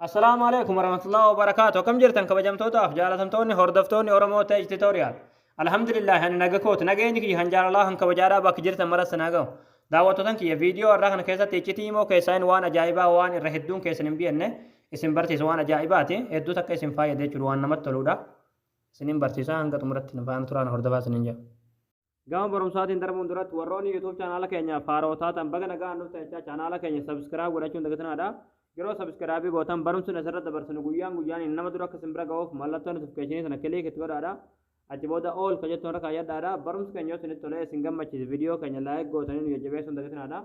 Assalaamu alaikum warahmatullahi wabarakaatu. Akkam jirtan kabajamtootaaf jaalatamtoonni hordoftoonni Oromoo Tech Tutorial? Alhamdulillah, ani naga kooti. Nageenyi kiyya kan jaalalaa kan kabajaadhaa bakka jirtan maras naa gahu. Daawwattootan kiyya, viidiyoo har'aa kana keessatti iccitii imo keessaan waan ajaa'ibaa, waan irra hedduun keessan hin beekne isin barsiisa. Waan ajaa'ibaati. Hedduu takka isin fayyada jechuudha. Waan namatti toludha. Isinin barsiisa, hanga xumuratti na faana turaan hordofaa isinin jedha. Gama barumsaatiin darbuun duratti, warroonni YouTube chaanaala keenyaaf haaroo taatan baga nagaan dhuftan jechaa, chaanaala keenya subscribe godhachuun dagatinaadha. Yeroo subscribe gootan barumsi asirratti dabarsinu guyyaan guyyaan nama dura akka isin bira ga'uuf mallattoo notification sana click itti godhaadha. Achi booda all ka jettuun irra kaayyadhaadha. Barumsi keenya yoo isinitti tolee isin gammachiise, viidiyoo keenya like gootanii nu jajjabeessuun dagatinaadha.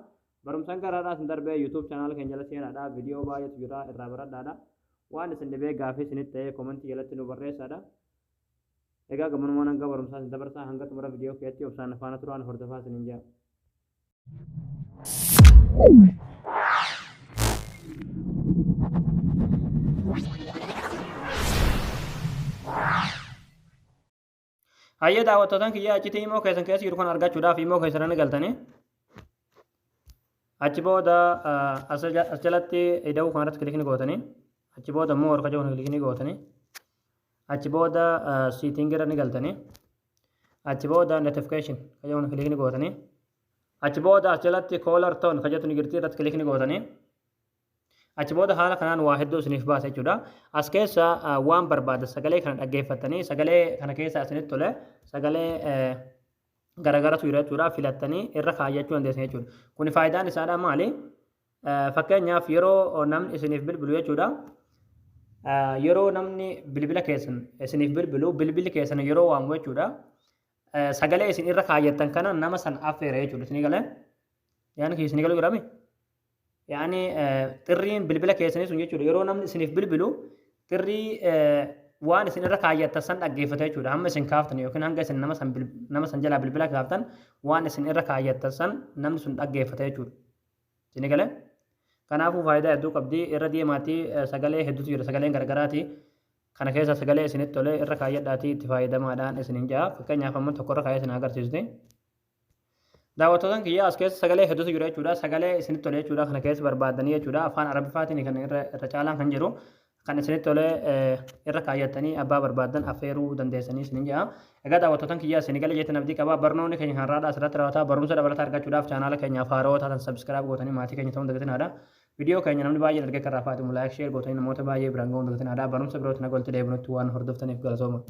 Barumsaan garaadhaa isin darbee YouTube chaanaala keenya jala seenaadha. Viidiyoo baay'eetu jira, irraa baradhaadha. Waan isin dhibee gaafii isinitti ta'ee comment jalatti nu barreessaadha. Egaa gabanumaan hanga barumsaa isin dabarsaa, hanga xumura viidiyoo keetti obsaan faana turaan hordofaa isiniin jedha. Hayyee daawwattootaan kiyyaa, iccitii imo keessan keessa jiru kan argachuudhaaf imo keessan ni galtanii. Achi booda as jalatti ida'uu kanarratti click ni gootanii. Achi booda immoo harka jiru click ni gootanii. Achi booda setting irra ni galtanii. Achi booda notification ka jedhu click ni gootanii. Achi booda as jalatti caller tone ka jettu ni jirti, irratti click ni gootanii. Achi booda haala kanaan waa hedduu isiniif baasa jechuudha. As keessa waan barbaada sagalee kana dhaggeeffattanii, sagalee kana keessa isinitti tole sagalee garagaratu jira jechuudha. Filattanii irra kaayyachuu dandeessan jechuudha. Kuni faayidaan isaadhaa maali? Fakkeenyaaf, yeroo namni isiniif bilbilu jechuudha. Yeroo namni bilbila keessan isiniif bilbilu, bilbilli keessan yeroo waamu jechuudha. Sagalee isin irra kaayyattan kana nama san affeera jechuudha. Isinii galee? Yaani isinii galuu jedhame? Yaani xirriin bilbila keessanii sun jechuudha. Yeroo namni isiniif bilbilu xirrii waan isin irra kaayyattan san dhaggeeffata jechuudha. Hamma isin kaaftan yookiin hanga isin nama san jalaa bilbila kaaftan waan isin irra kaayyattan san namni sun dhaggeeffata jechuudha. Isinii galee? Kanaafuu faayidaa hedduu qabdi. Irra deemaatii sagalee hedduutu jira. Sagaleen garagaraati. Kana keessa sagalee isinitti tole irra kaayyadhaatii itti fayyadamaadhaan isiniin ja'a. Fakkeenyaaf, amma tokko irra kaayee isin agarsiisti. Daawwattootaan kiyya, as keessa sagalee hedduutu jira jechuudha. Sagalee isinitti tole jechuudha. Kana keessa barbaadanii jechuudha. Afaan Arabiffaatiin kan irra caalaan kan jiru. Kan isinitti tole irra kaayyattanii abbaa barbaadan affeeruu dandeessanii isiniin ja'a. Egaa daawwattootaan kiyya, isin galee jettan abdii qaba. Barnoonni keenya kan har'aadhaa asirratti raawwataa. Barumsa dabalataa argachuudhaaf chaanaala keenyaaf haarawaa taatan subscribe gootanii maatii keenya ta'uun dagatinaadha. Viidiyoo keenya namni baay'een argee kan irraa fayyadamu like, share gootanii namoota baay'ee biraan ga'uun dagatinaadha. Barumsa birootti na golti deebinutti waan hordoftaniif galatooma.